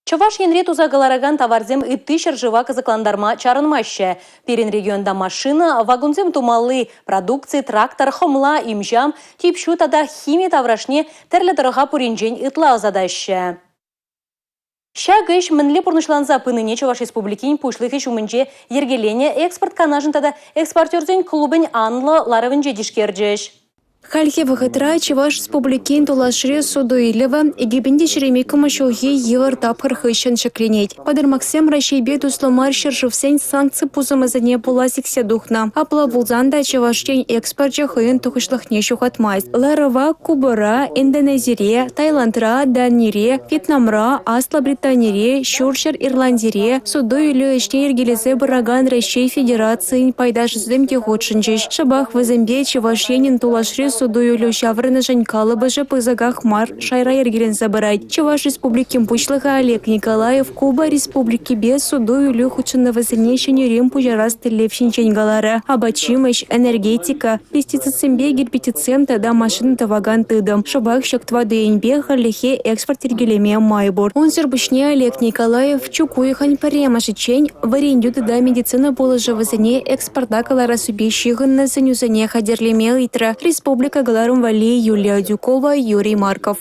Чӑваш Енре туса кӑларакан таварсем ытти ҫӗршыва кӑсӑклантарма чарӑнмаҫҫӗ. Пирӗн регионта машина, вакунсем тумалли продукци, трактор, хӑмла, им-ҫам, тип ҫу тата хими таврашне тӗрлӗ тӑрӑха пуринчен ытла ӑсатаҫҫӗ. Ҫак ӗҫ мӗнле пурнӑҫланса пынине Чӑваш Республикин Пуҫлӑхӗ ҫумӗнче йӗркеленӗ экспорт канашӗн тата экспортерсен клубӗн анлӑ ларӑвӗнче тишкерчӗҫ. Хальхи вӑхӑтра Чӑваш Республикин тулашри суту-илӗвӗ 2022 ҫулхи йывӑр тапхӑр хыҫҫӑн ҫӗкленет. Пӑтӑрмахсем Раҫҫейпе туслӑ мар ҫӗршывсен санкци пусӑмӗсене пула сиксе тухнӑ. Апла пулсан та Чӑваш Ен экспорчӗ хӑйӗн тухӑҫлӑхне ҫухатмасть. Ларӑва Кубӑра, Индонезире, Таиландра, Данире, Вьетнамра, Аслӑ Британире, Ҫурҫӗр Ирландире суту-илӳ ӗҫне йӗркелесе пыракан Раҫҫей Федерацийӗн пайташӗсем те хутшӑнчӗҫ. Шӑпах вӗсемпе Чӑваш Енӗн тулашри суту-илӳ ҫаврӑнӑшӗн калӑпӑшӗ пысӑках мар шайра йӗркеленсе пырать. Чӑваш Республикин Пуҫлӑхӗ Олег Николаев Куба Республикипе суту-илӳ хутшӑнӑвӗсене ҫӗнӗрен пуҫарас тӗллев ҫинчен каларӗ. Апат-ҫимӗҫ, энергетика, пестицидсемпе гербицидсем тата машина тӑвакан тытӑм. Шӑпах ҫак тӑватӑ енпе хальлӗхе экспорт йӗркелеме май пур. Унсӑр пуҫне Олег Николаев чӳк уйӑхӗн пӗрремӗшӗччен вӗрентӳ тата медицина пулӑшӑвӗсене экспорта кӑларассипе ҫыхӑннӑ сӗнӳсене хатӗрлеме ыйтрӗ. Республика кӑларӑм валли Юлия Адюкова, Юрий Марков.